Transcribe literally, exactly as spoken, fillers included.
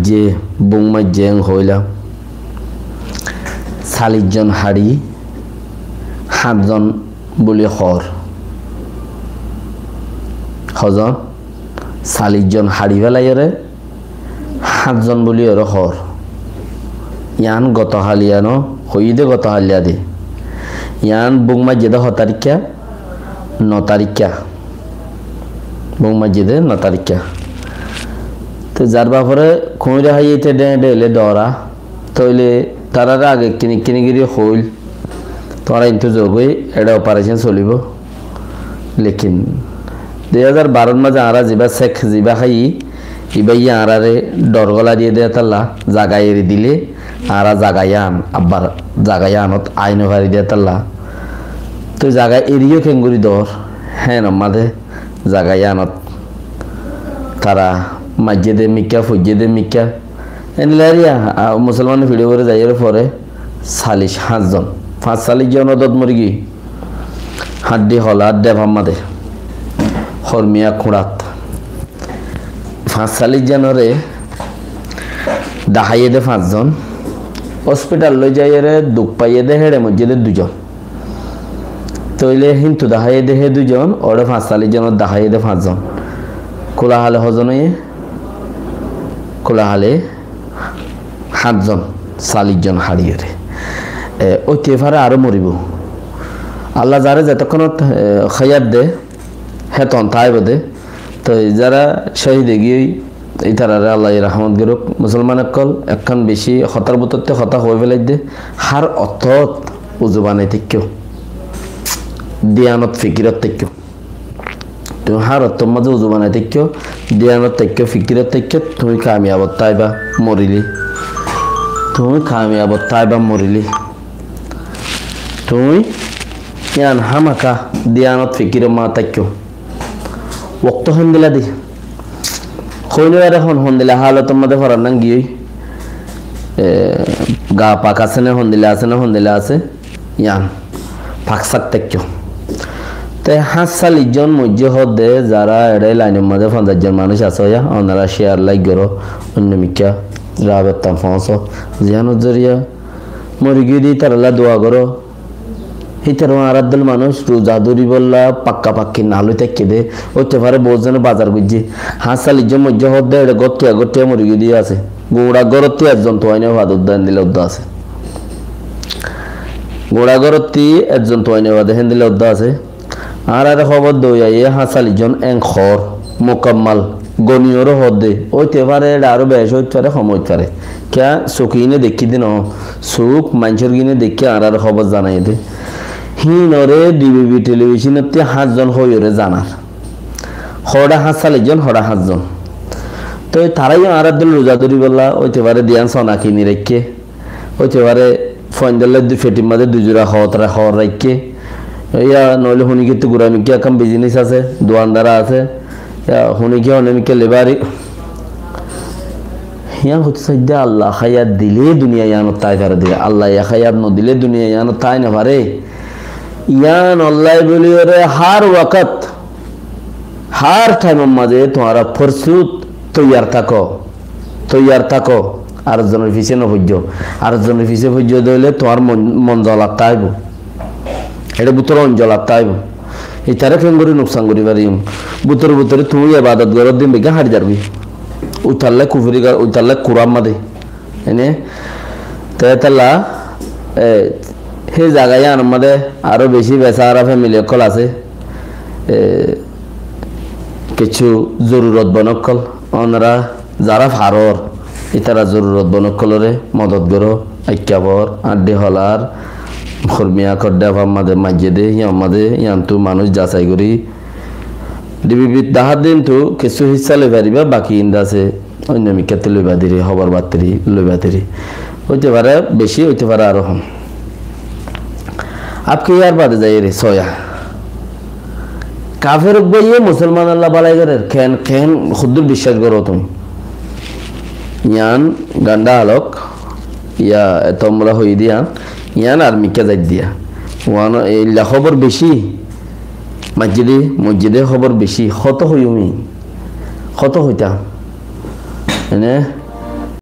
Ze buk maijjé en hoóila, salic zon haçi háñt zon buli hoór. Hozon? Salic zon haçi félaiyóre háñt zon buli óre hoór. Yián gotohaliya no, hoiyé dé gotohaliya dé. Yián buk maijjé dé ho tarikká? No tarikká. Buk maijjé dé no tarikká. Te zar bafore kuñira háiye te dheñe dheñe le dhoora. Tóile tarare age kini kini giri hoil, tuáñra intu zogoi, eçe operation solibo. Lekin dui házar baror maze añára ziba sek ziba háiyi, iba iye añárare dhor gola diye de talla, zaga eri dile añára zaga iyan, abbar zaga iyanot ai no fari de talla. Toi zaga eriyo kengori dor, hén amade zaga iyanot tara maijje de mikka, foijje de mikka. Endilla eriya, a, musolman fiçe ugure zaiyore fore salic háñt zon, fañs salic zon odot mori giyói. Hañddi hola dhefa made, hormiya kuñçat. Fañs salic zonore dahaiye de fañs zon. Hospital loi zaiyore duk paiye de héçe moijje de dui zon. Tóile hintu dahaiye de hé dui zon, ore fañs salic zonot dahaiye de fañs zon. Kula hale hozon oiye? Kula hale háñt zon, salic zon haçiyore. E, óite fare aró moribo. Allah zare zetokkonot, e, hayat de, hé ton taibo de. Toi zara cóhid ói giyói, itarare Allah ye rahmot goruk. Musolman ókkol, ekkán beci hotar bútotte hota hoi felaidde, hár ottót uzu banai táikko, diyanot fikirot táikko. Tuñí hár ottór mazé uzu banai táikko, diyanot táikko, fikirot táikko, tuñí kamiyabot táiba morile. Tuñí kamiyabot táiba morile. Tuñí yián hámaka diyanot fikirot mazé táikko. Wokto hondilla de. Hoi no fare hon hondilla halotor mazé forannan giyói. E, ga pak asé né, hondilla asé né, hondilla asé. Yián pak sak táikko. Te háñt salic zon moijje hoó de, zara eçe lainor mazé fonzaic zon manúic asó ya, onora share, like goró, oinno mikká rabettan foóñso. Ziyanor zoriya mori giyé de ítaralla dua goró. Hítaró añárar dol manúic ruza dóribolla pakka pakki na loi táikke de. Óite fare bout zone bazar goijjé. Háñt salic zon moijje hoó de eçe góttiya góttiya mori giyé de asé. Guñça górottí ezzon tuwai no fade uddá endilla uddá asé. Guñça górottí ezzon tuwai no fade héndilla uddá asé. Añárare hóbor dói aiyé háñt salic zon en hoór, mukammal, goniyóre hoór de. Óite fare, eçe aró bec óit fare, hom óit fare. Kiyá, suk gine deikké de noó, suk maincór gine deikké añárare hóbor zanaiyé de. Híinore D V B telebicónottí háñt zon hoiyóre zanar. Hoçé háñt salic zon, hoçé háñt zon. Toi tará yó añárar dol ruza dóribolla, óite fare, diyan sona kini raikké. Óite fare, fuaindólla du-, fetir mazé dui zura hoor ra-, hoor raikké. Yá noóile honikká ettú gura mikká ekkán business asé, duandara asé. Yá honikká hone mikká lebari. Yián hoitó saidde Allah hayat dile duniya yiánot tái fare de. Allah ye hayat no dile duniya yiánot tái no fare. Yián Allah ye buli ore hár wakat, hár thaimor mazé tuáñra forstut toiyar táko. Toiyar táko, ar zonor fisé no foijjó. Ar zonor fisé foijjó de óile tuáñr mon, mon zolat táibo. Eçé bútore on zolat táibo. Itare kengori nuksan gori fariyum. Bútore bútore tuñí ebadot goror din beggín haçi zarbi. Uitalla kufuri gor, uitalla kuram made. Ene, te talla, e, hé zaga yián made aró beci besara family ókkol asé. E, kessú zorurot bon ókkol, onora zara faror, itara zorurot bon ókkolore modot goró, aikka bor, añddi holar, hormiya kodde afar made maijje de, yián made, yiántu manúic jasai gori, D V B t dahá de intu kessú hissá loi fariba, baki inda asé, oinno mikkátte loiba diri, hóbor battiri loiba diri. Óite fare beci, óite fare aró hom. Abke yar bade zaiyere soya. Kafer uggúaye musolmanolla balai gorer, ken, ken, huddur biccác goró tuñí? Yián ganda halok, ya, e, tomra hoiyé de yián, yián ar mikká zai diya. Uán, e, illa hóbor beci, maijje de, moijje de hóbor beci, hoto hoiyum, hoto hoitam. Ene,